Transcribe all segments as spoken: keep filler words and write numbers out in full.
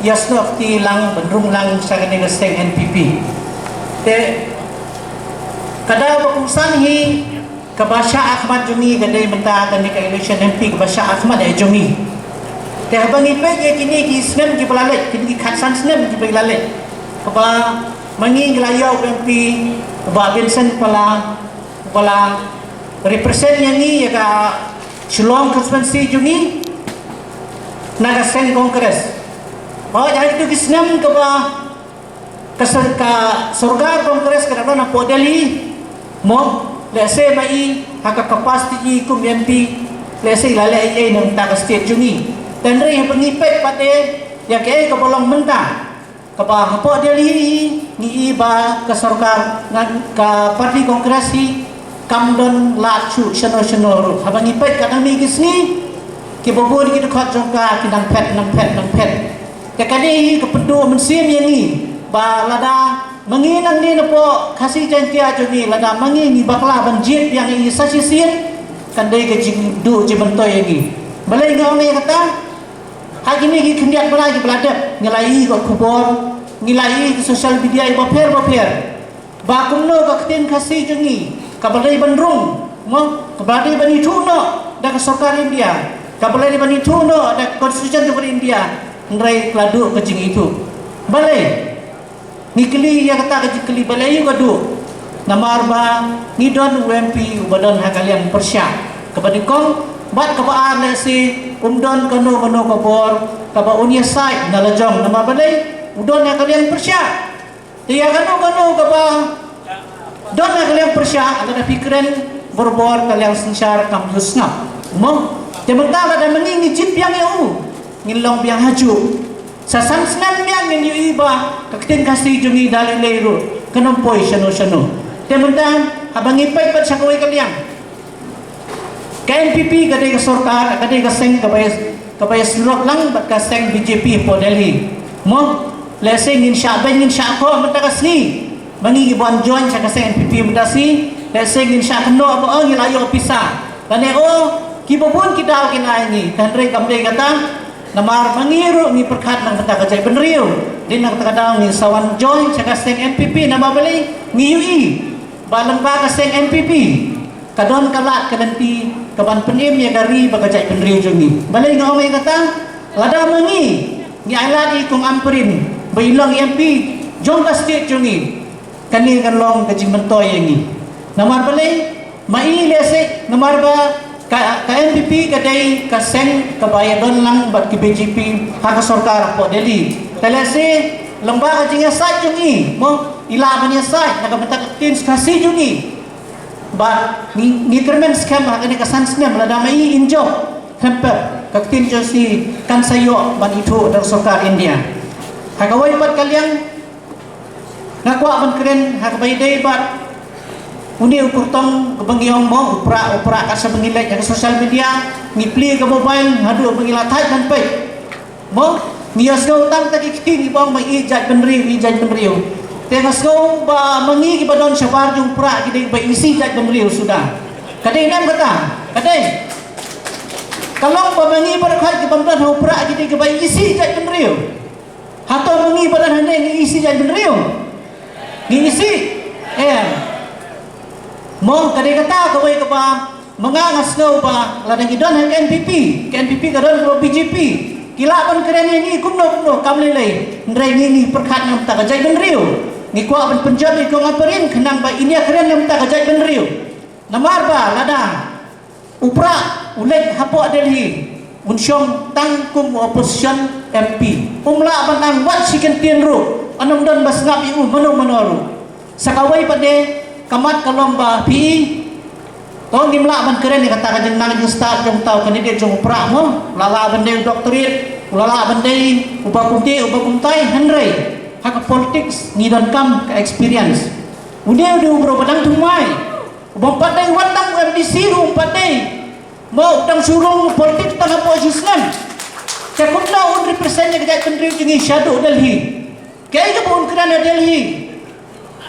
ïasnoh kti lang ban rung lang sha kane ka seng N P P. Te ka daw ba kongsan hi kaba shah ha khmat jong ngi ka dei mynta kane ka election M P kaba shah ha khmat ïa jong ngi. Te haba ngi peit ïa kine ki snem kiba la leit, kine ki khatsan snem kiba la leit, kaba ma ngi ngi la ïoh u M P u Bah Vincent Pala, uba la represent ïa ngi, ïa ka Shillong constituency jong ngi na ka seng Congress. Hooid, ha kito ki snem kaba ka sor-, ka sorkar Congress ka la don hapoh Delhi, mo, lehse ma i ha ka capacity i kum M P, lehse i la leh ei ei na ka state jong ngi. Hynrei haba ngi peit pat ïa kaei kaba long mynta, kaba hapoh Delhi ngi i ba ka sorkar, nga, ka party Congress hi kam don lad shuh shano shano ruh. Haba ngi peit katba ngi ki sngi, kiba bun ki dkhot jong ka ki nang phet, nang phet, nang phet. Te kane hi ka pynduh mynsiem ïa ngi ba lada ma ngi nangne napoh Khasi Jaiñtia jong ngi, lada ma ngi ngi bakla ban jied biang ïa i sa shisien, kan dei ka jingduh jingmyntoi ïa ngi. Balei nga ong ïa kata? Ha kine ki khyndiat bnai kiba la dep ngi la ïohi ka khubor, ngi la ïohi ka social media bapher bapher, ba kumno ka ktien Khasi jong ngi kaba la dei ban rung, mo, kaba la dei ban ithuh noh da ka sorkar India, kaba la dei ban ithuh noh da ka constitution jong ka India, hynrei ka la duh ka jingithuh. Balei? Ngi kylli ïa kata ka jingkylli, balei ïa ka duh? Namar ba ngi don u M P uba don ha ka liang pyrshah kaba nyngkong, bad kaba ar lehse um don kano kano ka bor kaba un ïasaid na la jong, namar balei? U don ha ka liang pyrshah. Te ïa kano kano kaba don ha ka liang pyrshah, lada phi kren borbor ka liang synshar kam ju sngap, mo? Te mynta lada ma ngi ngi jied biang ïa u, ngin long biang hajuh. Sa san snem biang ngin ïohi ba ka ktien Khasi jong ngi da lei lei ruh kan ym poi shano shano. Te mynta haba ngi peit pat sha kawei ka liang, ka N P P ka dei ka sorkar, ka dei ka seng kaba ïa, kaba ïasyllok lang bad ka seng B J P hapoh Delhi, mo? Lehse ngin shah beiñ ngin shah khoh mynta ka sngi ba ngi ki ban join sha ka seng N P P mynta sngi. Lehse ngin shah kynnoh ba o ngi la ïoh pisa, lane o kiba bun ki daw ki la ai ngi. Hynrei kam dei kata. Namar ma ngi ruh ngi pyrkhat na ka bynta ka jaitbynriew, dei na kata ka daw ngi sa wan join sha ka seng N P P. Namar balei? Ngi ïohi ba lyngba ka seng N P P ka don ka lad ka lynti ka ban pynim ïa ka ri bad ka jaitbynriew jong ngi. Balei nga ong ïa kata? Lada ma ngi ngi ailad ïa i Kong Ampareen ba i long M P jong ka state jong ngi, kane kan long ka jingmyntoi ïa ngi. Namar balei? Ma i lehse namar ba ka, ka N P P ka dei ka seng kaba ïadon lang bad ka B J P ha ka sorkar hapoh Delhi. Te lehse lyngba ka jingïasaid jong i, mo, i lah ban ïasaid na ka bynta ka ktien Khasi jong i. Bad ngi, ngi kyrmen skhem ha kane ka san snem lada ma i in jop, khlem pep ka ktien Khasi kan sa ïoh ban ithuh da ka sorkar India. Ha kawei pat ka liang, nga kwah ban kren ha kaba ïadei bad une u kyrtong kaba ngi ong, mo, u Prah, u Prah, kat shaba ngi leit ha ka social media, ngi plie ka mobile haduh ba ngi la thait ban peit. Mo, ngi ïohsngew tang ta ki kti ngi ong ba i jaitbynriew, i jaitbynriew. Te nga sngew ba ma ngi kiba don shabar jong u Prah ki dei ba isih jaitbynriew suda. Ka dei ne em kata? Ka dei. Ka long ba ma ngi baroh kiba don ha u Prah ki dei kiba isih jaitbynriew. Hato ma ngi ba don hangne ngi isih jaitbynriew? Ngi isih? Em. Mo, ka dei kata kawei kaba ma nga nga sngew ba lada ngi don ha ka N P P, ka N P P ka don ha ka B J P, ki lah ban kren ïa ngi kumno kumno kam lei lei. Hynrei ngi, ngi pyrkhat na ka bynta ka jaitbynriew. Ngi kwah ban pynjot ïa i Kong Ampareen khnang ba in ïakren na ka bynta ka jaitbynriew. Namar ba lada u Prah u leit hapoh Delhi, un shong tang kum u opposition M P, um lah ban nang wat shi kyntien ruh, un ym don ba sngap ïa u mano mano ruh. Sa kawei pat de ka mat ka long ba phi, to ngim lah ban kren ïa kata ka jingnang jingstad jong uta u candidate jong u Prah, mo. U la lah ban dei u doctorate, u la lah ban dei uba kumne uba kumtai, hynrei ha ka politics ngi donkam ka experience. Une u dei u briew ba dang thymmai. U bym pat dei wat tang u M D C ruh, um pat dei, mo, u dang shu rung politics tang hapoh shi snem. Te kumno un represent ïa ka jaitbynriew jong ngi shaduh Delhi? Kaei kaba un kren ha Delhi?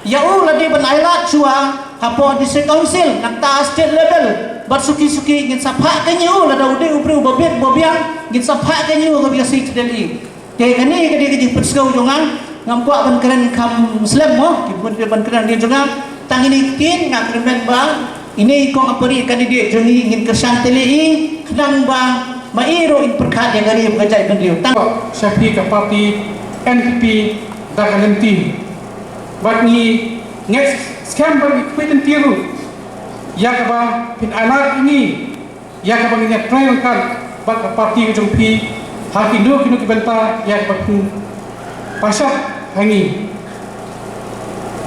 Ïa u la dei ban ailad shuwa hapoh District Council, nangta state level. Bad suki suki ngin sa phah kynja ïa u, lada u dei u briew ba bit ba biang, ngin sa phah kynja ïa u ha ka B C Delhi. Te kane ka dei ka jingpynsngew jong nga, ngam kwah ban kren kham slem mo, ki bun ban kren ni jong nga, tang ine i ktien nga kyrmen ba ine i kong Apari candidate jong ngi ngin kyrshan tylli i, khnang ba ma i ruh in pyrkhat ïa ka ri bad ka jaitbynriew. Tang sha phi ka party N P P da ka lynti. Bad ngi ngeit skhem ba ngi kwah lynti ruh ïa kaba phin ailad ïa ngi, ïa kaba ngin ïa trei ryngkat bad ka party ka jong phi ha kino kino ki bynta ïa kaba phin pashat ha ngi.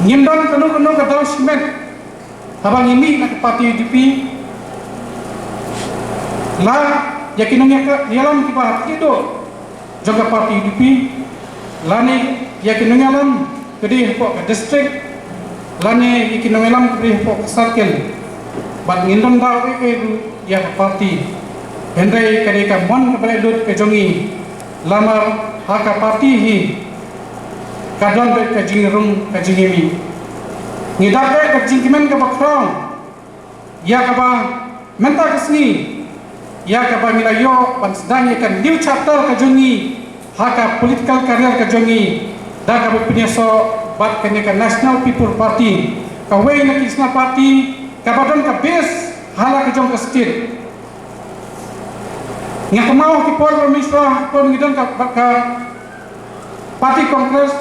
Ngim don kano kano ka daw shimet haba ngi mih na ka party U D P, la ïa ki nongïalam kiba ha khlieh duh jong ka party U D P, lane ïa ki nongïalam ka dei hapoh ka district, lane ïa ki nongïalam ka dei hapoh ka circle. Bad ngim don daw ei ei ruh ïa ka party. Hynrei ka dei ka mon kaba leh lut ka jong ngi, namar ha ka party hi ka don beit ka jingrung ka jingmih. Ngi dap beit ka jingkmen kaba khraw ïa kaba mynta ka sngi, ïa kaba ngi la ïoh ban sdang ïa ka new chapter ka jong ngi ha ka political career ka jong ngi, da kaba pynïasoh bad kane ka National People Party, kawei na ki sna party kaba don ka base ha la ka jong ka state. Nga kynmaw ki por ba mynshwa, por ngi don ka, ka party Congress,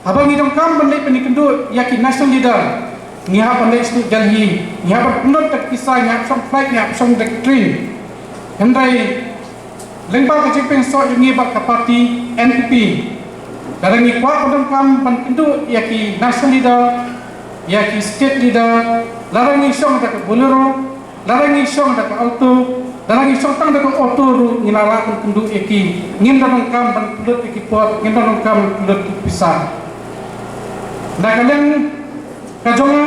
haba ngi donkam ban leit ban ïakynduh ïa ki national leader, ngi hap ban leit sha Delhi, ngi hap ban pynlut da ka pisa, ngi hap shong flight, ngi hap shong da ka train. Hynrei lyngba ka jingpynïasoh jong ngi bad ka party N P P, lada ngi kwah ban donkam ban kynduh ïa ki national leader, ïa ki state leader, lada ngi shong da ka Bolero, lada ngi shong da ka Alto, lada ngi shong tang da ka auto ruh ngi la lah ban kynduh ïa ki, ngim da donkam ban pynlut ïa ki por, ngim da donkam ban pynlut ïa ki pisa. Na ka liang ka jong nga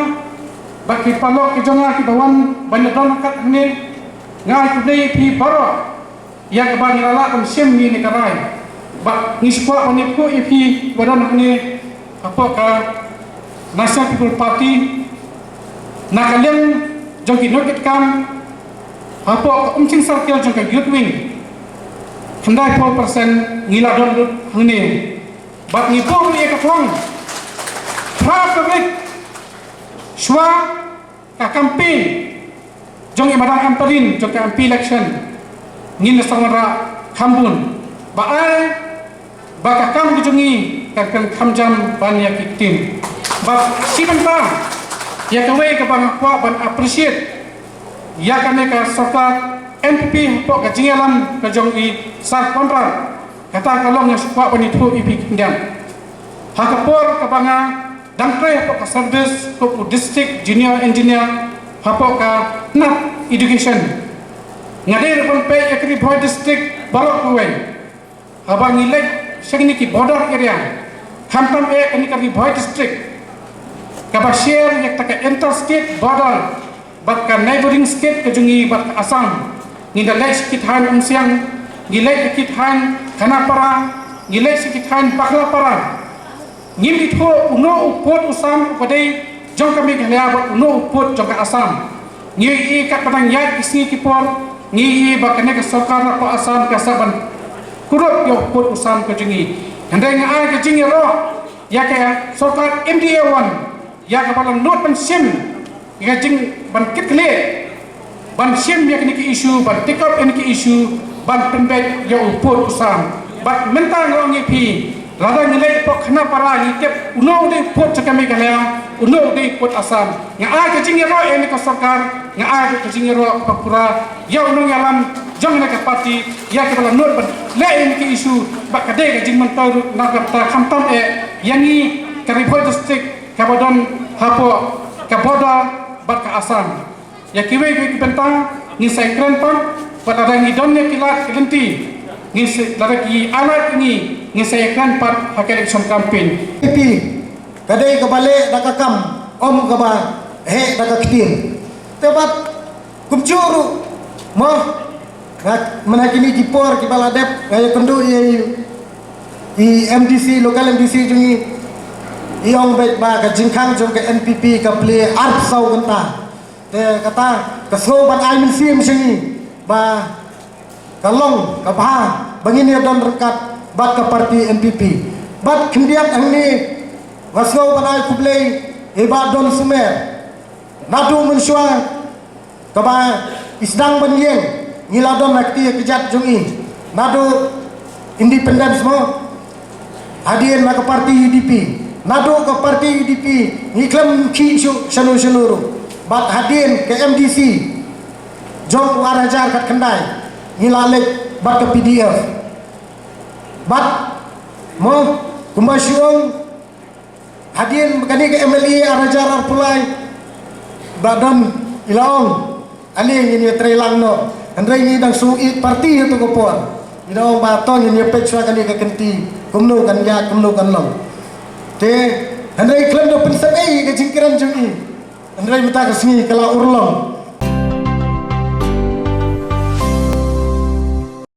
bad ki paralok ki jong nga kiba wan ban ïadon ryngkat hangne, nga ai khublei ïa phi baroh ïa kaba ngi la lah ban shim ïa kane ka rai. Bad ngi sngewkwah ban ïathuh ïa phi ba don hangne hapoh ka National People Party, na ka liang jong ki nongkitkam hapoh ka Umsning Circle jong ka Youth Wing, khyndai phew percent ngi la don lut hangne. Bad ngi buh ïa ka thong phra tarik shuwa ka campaign jong i Madam Ampareen jong ka M P election, ngin da sngewthuh kham bun ba ai ba ka kam ka jong ngi kan, kan kham jam ban ïa ki ktien. Bad shi bynta ïa kawei kaba nga kwah ban appreciate ïa kane ka sorkar N P P hapoh ka jingïalam ka jong i Sir Conrad, kata ka long nga sngewkwah ban ïathuh ïa phi khyndiat. Ha ka por kaba nga dang trei hapoh ka service kum u District Junior Engineer hapoh ka tnat education, nga dei ruh ban peit ïa ka Ri Bhoi District baroh kawei. Haba ngi leit sha kine ki border area, khamtam eh kane ka Ri Bhoi District kaba share ïa kata ka interstate border bad ka neighboring state ka jong ngi bad ka Assam. Ngi da leit sha ki thaiñ Umsiang, ngi leit sha ki thaiñ Khanapara, ngi leit sha ki thaiñ Baklapara. Ngim ithuh uno u pud u sam uba dei jong ka Meghalaya bad uno u pud jong ka Assam. Ngi ïohi katba dang ïaid ki sngi ki por, ngi ïohi ba kane ka sorkar hapoh Assam ka sah ban kurup ïa u pud u sam ka jong ngi. Hynrei nga ai ka jingïaroh ïa ka sorkar M D A one ïa kaba la nud ban shim ïa ka jing ban kit khlieh, ban shim ïa kine ki issue, ban take up ïa kine ki issue, ban pynbeit ïa u pud u sam. Bad mynta nga ong ïa phi, lada ngi leit hapoh Khanapara ngi tip uno u dei u pud jong ka Meghalaya, uno u dei u pud Assam. Nga ai ka jingïaroh ïa kane ka sorkar, nga ai ka jingïaroh kaba pura ïa u nongïalam jong kane ka party ïa kaba la nud ban leh ïa kine ki issue, bad ka dei ka jingmyntoi ruh na ka bynta khamtam eh ïa ngi ka Ri Bhoi District kaba don hapoh ka border bad ka Assam. Ïa kiwei kiwei ki bynta ngin sa ïakren pat, bad lada ngi don ïa ki lad ki lynti, ngin sa, lada ki ailad ïa ngi, ngin sa ïakren pat ha ka election campaign. P P ka dei kaba leh da ka kam, ym kaba heh da ka ktien. Te bad kumjuh ruh mo, nga, mynta kine ki por kiba la dep nga ïakynduh ïa i, i M D C, local M D C jong ngi, i ong beit ba ka jingkhang jong ka N P P ka plie arphew saw kynta. Te kata ka sngew ban ai mynsiem sha ngi ba ka long ka bha ba ngin ïa don ryngkat. bad ka parti N P P. Bad khyndiat hangne nga sngew ban ai khublei ïa i Bah Don Sumer. Naduh mynshuwa kaba i sdang ban ïeng, ngi la don ha kti ha kjat jong i. Naduh independence mo, hadien na ka parti U D P. Naduh ka parti U D P ngi khlem khih shuh shano shano ruh. Bad hadien ka M D C jong u ar hajar khatkhyndai ngi la leit bad ka P D F. Bad mo, kumba shu ong, hadien kane ka M L A ar hajar arphew lai, Bah Don i la ong, ale ngin ïatreilang noh. Hynrei ngi dang shu ïeit parti ha tu ka por. Ngi dang ong ba to ngin ïapeit shuwa kane ka kynti kumno kan ïaid, kumno kan long. Te hynrei khlem da pynsep ei ka jingkren jong i. Hynrei mynta ka sngi ka la urlong.